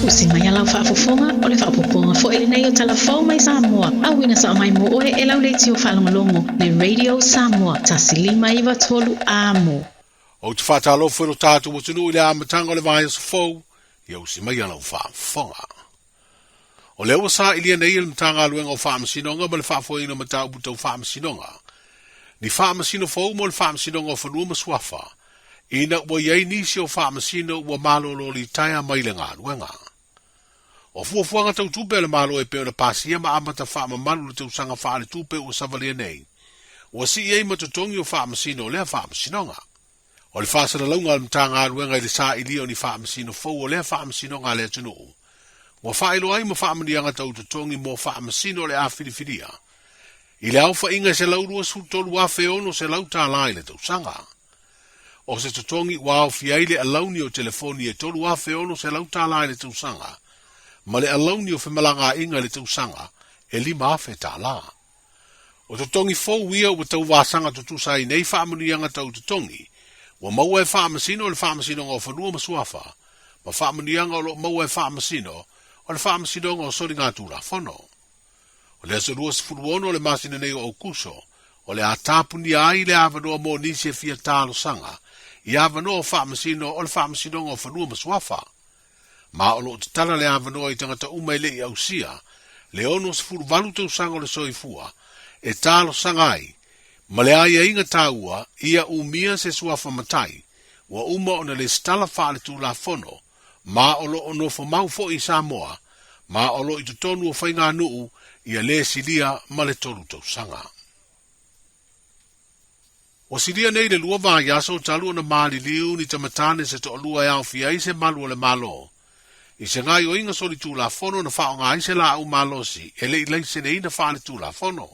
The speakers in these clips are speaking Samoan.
Usi mai a lau faafofoga, o le faaopoopoga foi lenei o Tala Fou mai Samoa, auina sao mai mo oe e lau leitio faalogologo, le Radio Samoa 1593 Amo. Ou te faatalofa i lo tatou atunuu i le amataga o le vaiaso fou, ia usi mai a lau faafofoga. O lea ua sailia nei e le Matagaluega o Faamasinoga ma le Faafoeina o Mataupu Tau Faamasinoga ni faamasino fou mo le Faamasinoga o Fanua ma Suafa ina ua i ai nisi o faamasino ua malolo litaea mai le galuega. O fuafuaga tau tupe a le Malo e pei ona pasia ma amata faamamalu i le tausaga faaletupe ua savalia nei, ua sii ai ma totogi o faamasino o lea faamasinoga. O le faasalalauga a le Matagaluega i le sailia o ni faamasino fou o lea faamasinoga a le atunuu, ua faailoa ai ma faamanuiaga tau totogi mo faamasino o le a filifilia i le aofaiga e $123,600 i le tausaga. O se totogi ua aofia ai le alauni o telefoni e $3,600 i le tausaga ma le alauni o femalagaaiga i le tausaga e $5,000. O totogi fou ia ua tau vasaga tutusa ai nei faamanuiaga tau totogi ua maua e Faamasino o le Faamasinoga o Fanua ma Suafa ma faamanuiaga o lo o maua e Faamasino o le Faamasinoga o Soligatulafono. O le aso 26 o le masina nei o Aokuso, o le a tapunia ai le avanoa mo nisi e fia talosaga i avanoa o Faamasino o le Faamasinoga o Fanua ma Suafa. Ma o lo o tatala le avanoa i tagata uma e le i ausia le 68 tausaga o le soifua e talosaga ai ma le aiaiga taua ia umia se suafa matai ua uma ona lesitala faaletulafono ma o lo o nofo mau foi i Samoa ma o lo o i totonu o faiganuu ia le silia ma le 3 tausaga. Ua silia nei le 2 vaiaso talu ona maliliu ni tamatane se toalua e aofia ai se malu o le Malo i se gaoioiga solitulafono na faaaoga ai se laau malosi e le i laiseneina faaletulafono.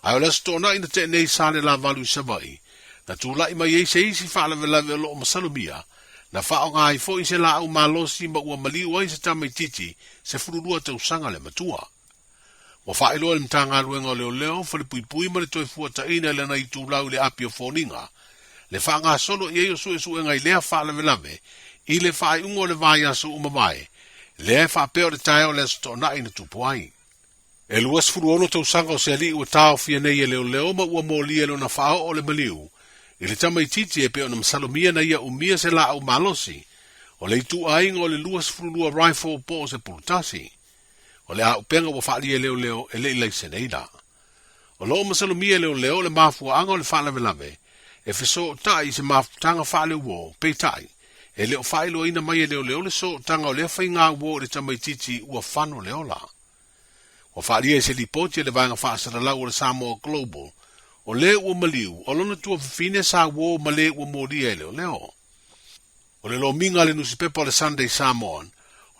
Ae o le Aso Toonai na tea nei Salelavalu i Savaii, na tulai mai ai se isi faalavelave o lo o masalomia, na faaaoga ai foi se laau malosi ma ua maliu ai se tamaitiiti 12 tausaga le matua. Ua faailoa e le Matagaluega o Leoleo, Falepuipui ma le Toefuataiga i lana itulau i le api o foliga, le faagasolo i ai o suesuega i lea faalavelave i le faaiuga o le vaiaso ua mavae, lea e faapea o le taeao o le Aso Toonai na tupu ai. E 26 tausaga o se alii ua taofia nei e leoleo ma ua molia e lona faaoo le maliu i le tamaitiiti e pei ona masalomia na ia umia se laau malosi o le ituaiga o le 22 rifle po o se pulutasi. O le auupega ua faaalia e leoleo e le i laiseneina. O lo o masalomia e leoleo le mafuaaga o le faalavelave e fesootai i se mafutaga faaleuo, peitai, e le o faailoaina mai e leoleo le sootaga o lea faiga uo i le tamaitiiti ua fano le ola. Ua faaalia i se lipoti a le vaega faasalalau o le Samoa Global, o le ua maliu, o lona tuafafine sa uo ma le ua molia e leoleo. O le lomiga a le nusipepa o le Sunday Samoan,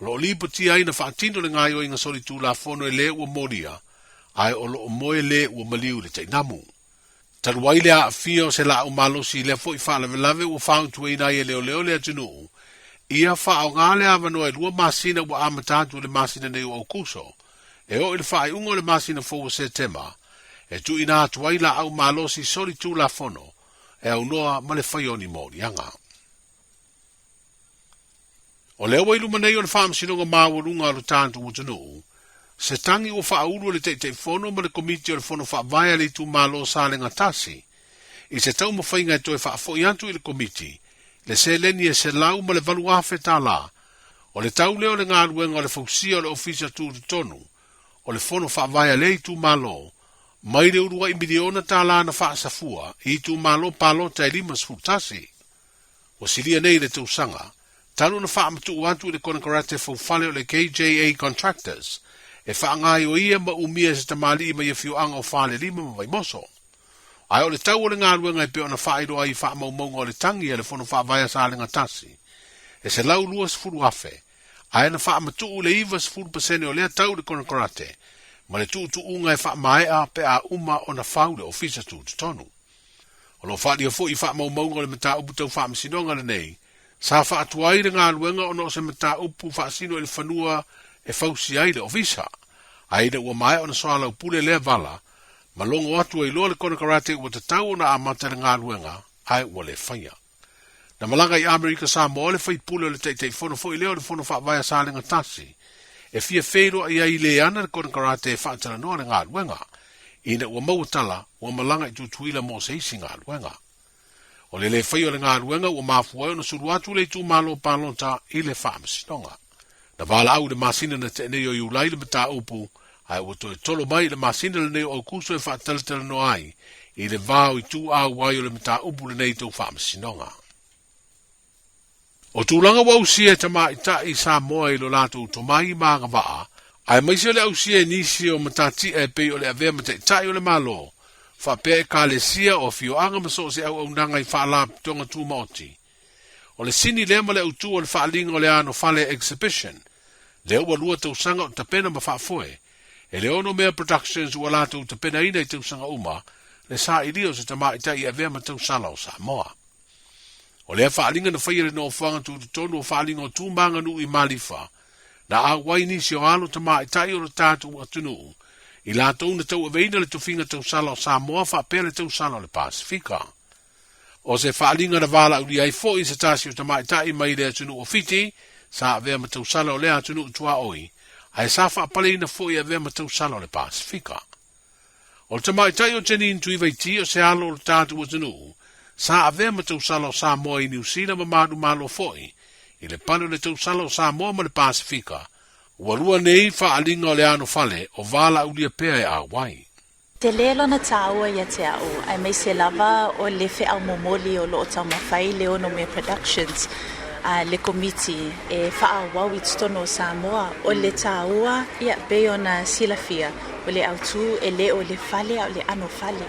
o lo o lipotia ai na faatino le gaoioiga solitulafono e le ua molia, ae o lo o moe le ua maliu i le tainamu. Talu ai le aafia o se laau malosi i lea foi faalavelave ua fautuaina ai e leoleo le atunuu, ia faaaoga le avanoa e 2 masina ua amata atu i le masina nei o Aokuso, e oo i le faaiuga o le masina fou o Setema, e tuuina atu ai laau malosi solitulafono e aunoa ma le fai o ni moliaga. O lea ua i luma nei o le Faamasinoga Maualuga a lo tatou atunuu, se tagi ua faaulu e le Taitaifono ma le Komiti o le Fono Faavae a le Itumalo o Salega 1 i se taumafaiga e toe faafoi atu i le Komiti le seleni e $108,000 o le tau lea o le galuega o le fausia o le Ofisa Tutotonu o le Fono Faavae a lea itumalo mai le uluai miliona tala na faasafua i itumalo palota e 51. Ua silia nei le tausaga, talu ona faamatuu atu i le konekarate faufale o le KJA Contractors e faagaoioia ma umia e se tamalii mai afioaga o Falelima ma Vaimoso. Ae o le tau o le galuega e pei ona faailoa ai i faamaumauga o le tagi a le Fono Faavae a Salega 1, e $120,000, ae na faamatuu le 90% o lea tau i le konekarate ma le tuutuuga e faamaea pe a uma ona fau le ofisa tutotonu. O lo o faaalia foi i faamaumauga o le mataupu tau faamasinoga lenei, sa faatuai le galuega ona o se mataupu faasino i le fanua e fausia ai le ofisa, ae ina ua maea ona soalaupule lea vala, ma logo atu ai loa le konekarate ua tatau ona amata le galuega, ae ua le faia. Na malaga i Amerika Samoa le faipule o le Taitaifono foi lea o le Fono Faavae a Salega Tasi, e fia feiloai ai le ana le konekarate e faatalanoa le galuega, ina ua maua tala ua malaga i Tutuila mo se isi galuega. O le le faia o le galuega ua mafua ai ona sulu atu le itumalo palota i le faamasinoga. Na valaau i le masina na tea nei o Iulai le mataupu, ae ua toe tolo mai i le masina lenei o Aukuso e faatalatalanoa ai i le va o itu auai o le mataupu lenei tau faamasinoga. O tulaga ua ausia e tamaitai Samoa i lo latou tomai ma agavaa, aemaise o le ausia e nisi o matatia e pei o le avea ma taitai o le Malo, faapea ekalesia o afioaga ma so o se auaunaga i faalapotopotoga tumaoti. O le sini lea ma le autu o le faaaliga o le Anofale Exhibition, lea ua lua tausaga o tapena ma faafoe e le Onomea Productions ua latou tapenaina i tausaga uma le sailia o se tamaitai e avea ma tausala o Samoa. O lea faaaliga na faia i le nofoaga tutotonu o faaaliga o Tu ma Aganuu i Malifa, na auai nisi o alo tamaitai o le tatou atunuu i latou na tauaveina le tofiga tausala o Samoa faapea le tausala o le Pasefika. O se faaaliga na valaaulia ai foi se tasi o tamaitai mai le atunuu o Fiti, sa avea ma tausala o lea atunuu tuaoi, ae sa faapaleina foi e avea ma tausala o le Pasefika. O le tamaitai o Janine Tuivaiti o se alo o le tatou atunuu, sa avea ma tausala o Samoa i Niu Sila ma manumalo foi i le pale o le tausala o Samoa ma le Pasefika, ua lua nei faaaliga o le anofale o valaaulia pea e auai. Tele lona tāua ia te a'u, aemaise lava o le feau momoli o lo o taumafai le Onomea Productions a le Komiti e faaauau i totonu o Samoa. O le tāua, ia, pei ona silafia, o le autū e le o le fale a o le ano fale.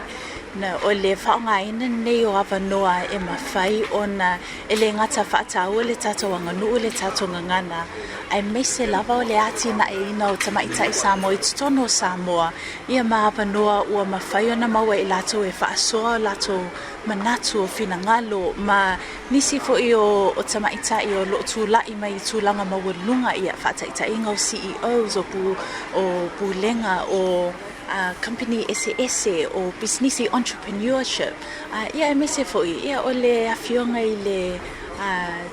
Na, o le faaaogaina lenei o avanoa e mafai ona e le gata faataua le tatou aganuu, le tatou gagana, aemaise lava o le atinaeina o tamaitai Samoa i totonu o Samoa, ia ma avanoa ua mafai ona maua e i latou e faasoa o latou manatu, o finagalo ma nisi foi o tamaitai o lo o tulai mai i tulaga maualuluga, ia, faataitaiga o CEOs, o o pulega, o kamupani eseese, o pisinisi, entrepreneurship, ia aemaise foi, ia, o le Afioga i le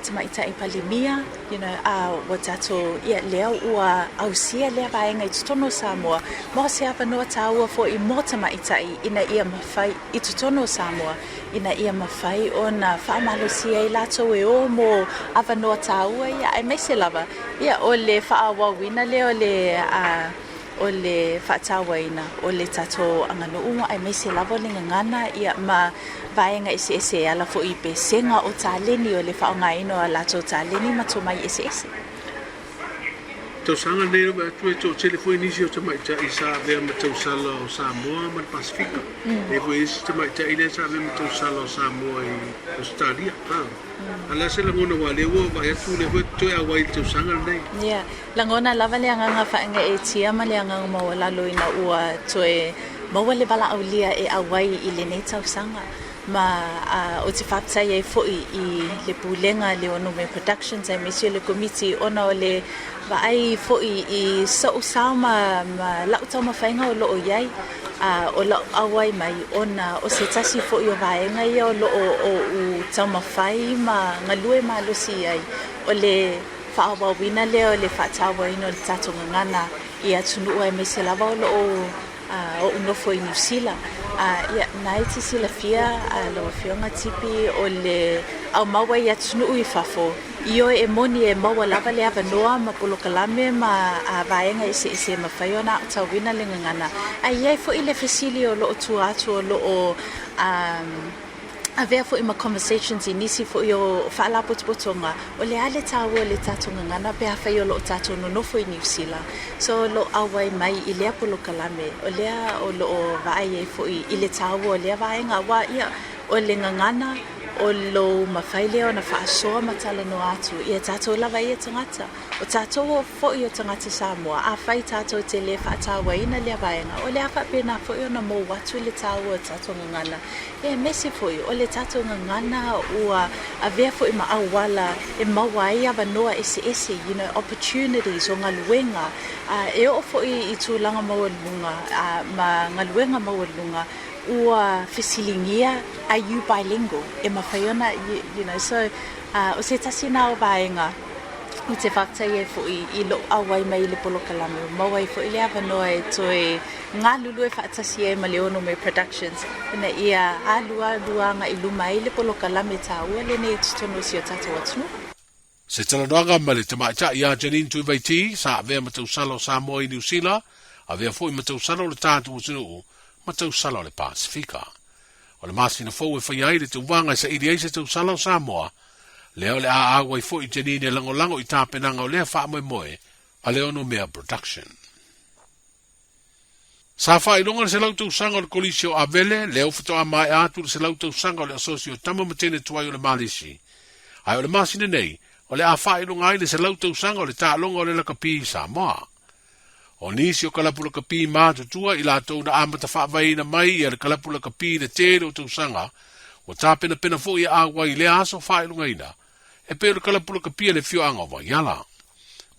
Tamaitai Palemia, you know, a ua tatou, ia, lea ua ausia lea vaega i totonu o Samoa, ma o se avanoa taua foi mo tamaitai ina ia mafai i totonu o Samoa, ina ia mafai ona faamalosia ai latou e o mo avanoa taua ia, aemaise lava, ia, o le faaauauina lea o le, o le faatauaina o le tatou aganuu, aemaise lava o le gagana, ia, ma vaega eseese e ala foi i pesega o taleni, o le faaaogaina o a latou taleni ma tomai eseese. Tausaga nei lava atu e toatele foi nisi o tamaitai sa avea ma tausala o Samoa ma le Pasefika. E foi isi tamaitai lea sa avea ma tausala o Samoa i Ausetalia. A le a se lagona aua lea ua vaai atu lea foi toe auai i le tausaga lenei. Yeah. Lagona lava le agaga faagaeetia ma le agaga maualalo ina ua toe maua le valaaulia e auai i lenei tausaga. Ma ou te faafetai ai foi i le Pulega le Onomea Productions aemaise o le Komiti ona o le vaai foi i so'u sao ma la'u taumafaiga o lo o i ai o la'u auai mai ona o se tasi foi o vaega ia o lo o ou taumafai ma galue malosi i ai o le faaauauina lea o le faatauaina o le tatou gagana i atunuu aemaise lava o lo o oʻu nofo i Niu Sila. Ia, na e te silafia lau Afioga Tipi, o le aumaua i atunuu i fafo, ioe e moni e maua lava le avanoa ma polokalame ma vaega eseese e mafai ona aotauina le gagana. Ae i ai foi le fesili o lo o tua atu o lo o avea foi ma conversations i nisi foi o faalapotopotoga, o le a le taua o le tatou gagana pe afai o lo o tatou nonofo i Niu Sila. So o lo o auai mai i lea polokalame, o lea o lo o vaai ai foi i le taua o lea vaega aua ia o le gagana o lou mafai lea ona faasoa ma talanoa atu ia tatou lava ia tagata. O tatou foi o tagata Samoa, afai tatou te le faatauaina lea vaega, o le a faapena foi ona mou atu le taua o tatou gagana. Ia aemaise foi o le tatou gagana ua avea foi ma auala e maua ai avanoa eseese, you know, opportunities o galuega, e oo foi i tulaga maualuluga ma galuega maualuluga. Ua fesiligia are you bilingual? E mafai ona, you know, so o se tasi na o vaega ou te faafetai ai foi i lou auai mai i le polokalame ua maua ai foi le avanoa e toe galulue faatasi ai ma le Onomea Productions ina ia alualu agai i luma ai le polokalame taua lenei i totonu o si o tatou atunuu. Se talanoaga ma le tamaitai ia Janine Tuivaiti, sa avea ma tausala o Samoa i Niu Sila, avea foi ma tausala o le tatou atunuu, ma tausala o le Pasefika. O le masina fou e faia ai le tauvaga e saili ai se tausala o Samoa, lea o le a auai foi Janine e lagolago i tapenaga o lea faamoemoe a le Onomea Production. Sa faailoga le 100 tausaga o le Kolisi o Avele, lea ua faatoa maea atu le 100 tausaga o le Asosi o Tama ma Teine Tuai o le Malisi. Ae o le masina nei, o le a faailoga ai le 100 tausaga o le taaloga o le lakapi i Samoa. O nisi o kalapu lakapi matutua i latou na amata faavaeina mai ia le kalapu lakapi i le tele o tausaga, ua tapenapena foi e auai i lea aso faailogaina, e pei o le kalapu lakapi a le afioaga o Vaiala.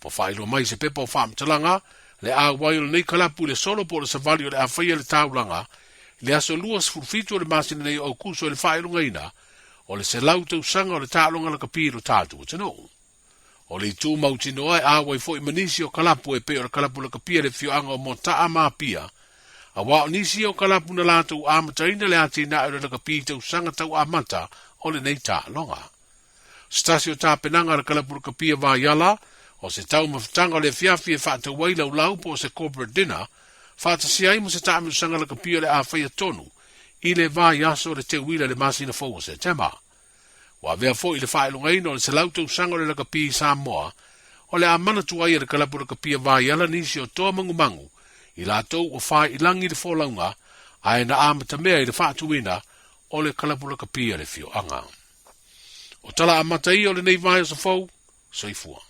Ua faailoa mai i se pepa o faamatalaga le auai o lenei kalapu i le solo po o le savali o le a faia le taulaga i le aso 27 o le masina nei o Aokuso i le faailogaina o le 100 tausaga o le taaloga lakapi i lo tatou atunuu. O le itu mautinoa e auai foi ma nisi o kalapu e pei o le kalapu lakapi a le afioaga o Motaa ma Apia, aua o nisi ia o kalapu na latou amataina le atinae o le lakapi i tausaga tau amata o lenei taaloga. Se tasi o tapenaga a le kalapu lakapi a Vaiala, o se taumafataga o le afiafi e faatau ai laulau po o se corporate dinner, faatasi ai ma se taamilosaga lakapi o le a faia tonu i le vaiaso o le teuila i le masina fou o Setema. Ua avea foi i le faailogaina o le 100 tausaga o le lakapi i Samoa, o le a manatua ai e le kalapu lakapi a Vaiala nisi o toa mangumangu i latou ua fai i lagi le folauga ae na amatamea i le faatuina o le kalapu lakapi a le afioaga. O tala amata ia o lenei vaiaso fou, soifua.